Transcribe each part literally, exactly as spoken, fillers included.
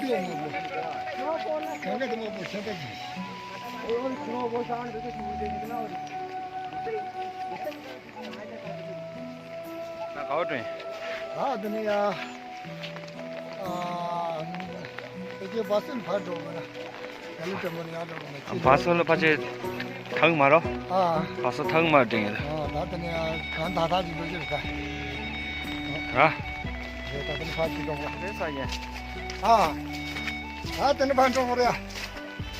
ད་ག་བ་འགྲོ་ཡིན། ད་དེ་ནས་ཡ། ཨ། དེ་གའི་བ་སོ་ལ་ཕར་འགྲོ་དགོས་ན། ཡ་ལི་དྲན་པོ་ནས་ཡར་འགྲོ་དགོས་ན་ཅི། བ་སོ་ལ་ཕལ་ཆེར་ཐག་མ་རོ། ཨ། བ་སོ་ཐག་མ་འདྲེན་ཡོད། ཨ། ད་དེ་ནས་ཡ་གང་ད་ཐག་ཅིག་འགྲོ་རྒྱུ་རེད་ད། ར། རེད། ད་དེ་ནས་ཕར་ཅིག་འགྲོ་དགོས། རེད་ས་ཡིན། ཨ། ད་དེ་ནས་ཕར་འགྲོ་དགོས་རེད།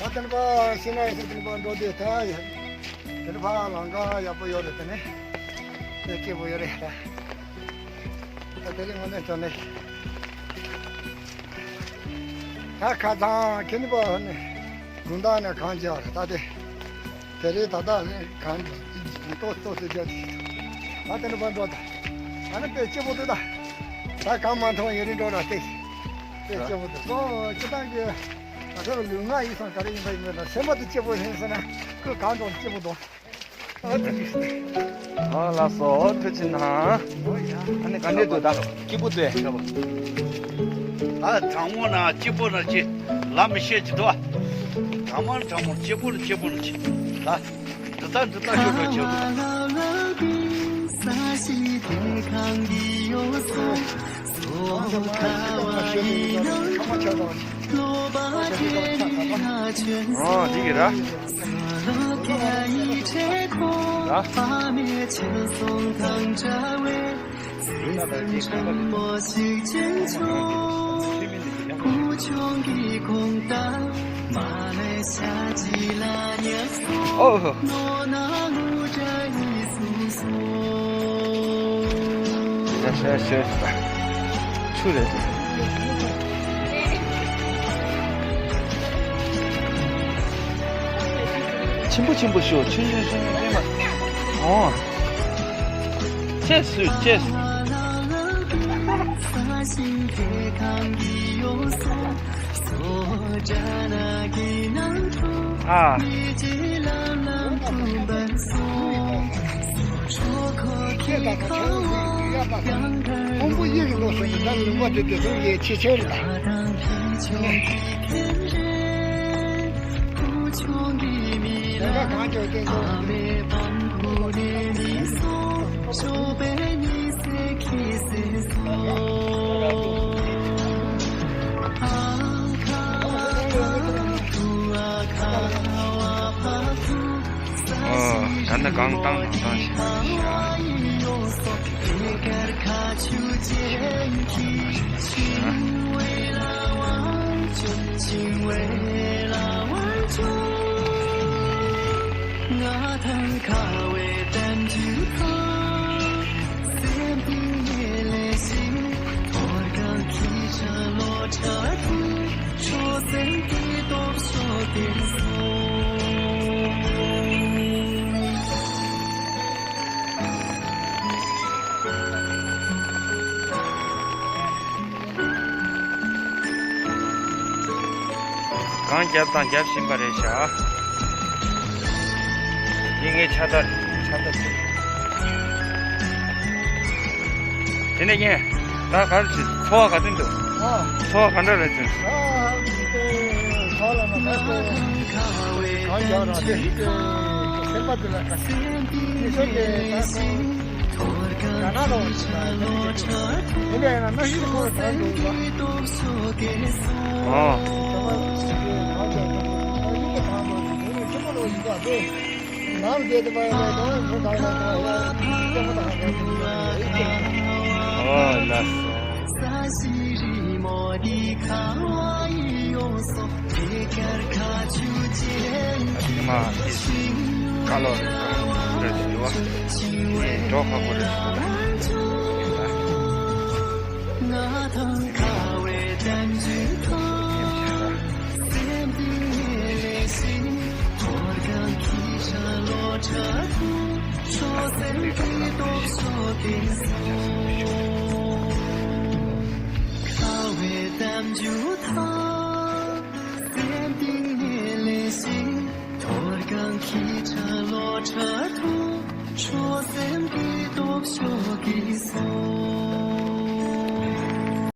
ད་དེ་ནས་ཕར་ཤི་ན་ཡ་ས་དེ་ནས་ཕར་འགྲོ་དེ་ད་ཡ། དེ་ནས་ཕར་ལམ་ཁ་ཡག་པོ་ཡོད་རེད། དེ་ནས་དེ་སྐྱིད་པོ་ཡོད་རེད་ད། ད་དེ་རིང་དངོས་གནས་དྲང་གནས། ད་ཁ་སང་ཁྱེད་ནི་པ་ནི་དགུན་ཟླ་ནས་གངས་རྒྱག་རེད་ད་དེ། དེ་རིང་ད་ལྟ་ནི་གངས་ཏོག་ཏོག་ཙམ་རྒྱག་གི། ད་དེ་ནི་པ་འགྲོ་ད། ད་ནི་དཔེ་སྐྱིད་པོ་འདུག་ད། ད་གངས་མ་མཐོང་ཡུན་རིང་འགྲོ་ར་དེ། དཔེ་སྐྱིད་པོ་འདུག་སོ་སྤྱི་བཏང་གི། ད་ལྟ་ལུས་ངག་ཡིད་གསུམ་ག་རེ་ཡིན་པ་ཡིན་མིན་ལ་སེམས་པ་དེ་སྐྱིད་པོ་ཡིན་ཟེར་ན་ཁོས་གངས་འགྲོ་སྐྱིད་པོ་འདུག་ཨ་ལགས་སོ། ཐུགས་རྗེ་གནང་། ཨ་ནི་ག་འདྲས་འདུག་ད་སྐྱིད་པོ་འདུག་ཨ། གྲང་མོ་ན་སྐྱིད་པོ་ན་ཅི་ལ་མི་ཤེས་ཀྱི་འདུག་གྲང་མོ་ན་གྲང་མོ་སྐྱིད་པོ་ན་སྐྱིད་པོ་ན་ཅི་ལ། འདི་ལྟ་འདི་ལྟ་ཤོད་འགྲོ་ཆེ། ཨོ་འདི་གི་ར། ར། ཨོ། ཡ་ཤ་ཤ། ཆུ་རེད། ཆེན་པོ་ཆེན་པོ་ཤོག་ཆུང་ཆུང་ཆུང་ཆུང་ཨེ་མ། ཨོ། ཅེས་སུ་ཅེས་སུ། ཨ། ཁོང་པོ་ཡིག་ལོ་སོ་ཡི་ད་ལུང་པ་དེ་དེ་ཚོ་ཡེ་ཆེ་ཆེ་རེད་ད། ཨོ། ད་ནི་གང་བཏང་ནང་བཏང་ཤག་གངས་རྒྱབ་དང་རྒྱབ་བཞིན་པ་རེད་ཤག་འདི་ངའི་ཕྱག་རྟགས་རེད། ཕྱག་རྟགས་རེད། དེ་ནས་ཡིན། ད་ག་རེ་བྱེད། འཚོ་བ་ག་དུས་འདུག་ཨ། འཚོ་བ་ག་འདྲ་རེད་ཅིང་། ཨ། འཚོ་བ་ལ་ན་ད་ཁོ་གང་རྒྱག་ར་དེ་དེ་སེམས་པ་དེ་ལ་ཁ་ཤས་ཉི་ཤུ་དེ་ད་ཁོ་ག་ན་རོ་ཡིན་པས་ན་གནའ་ཤུལ་ཁོ་གང་འདུག་ལ། ཨོ། ཨོ་ལགས་སོ། ཨ་ནི་མ་ཀ་ལོ་རེད་འདུག་བ། འགྲོ་ཁག་པོ་རེད་འདུག་བ།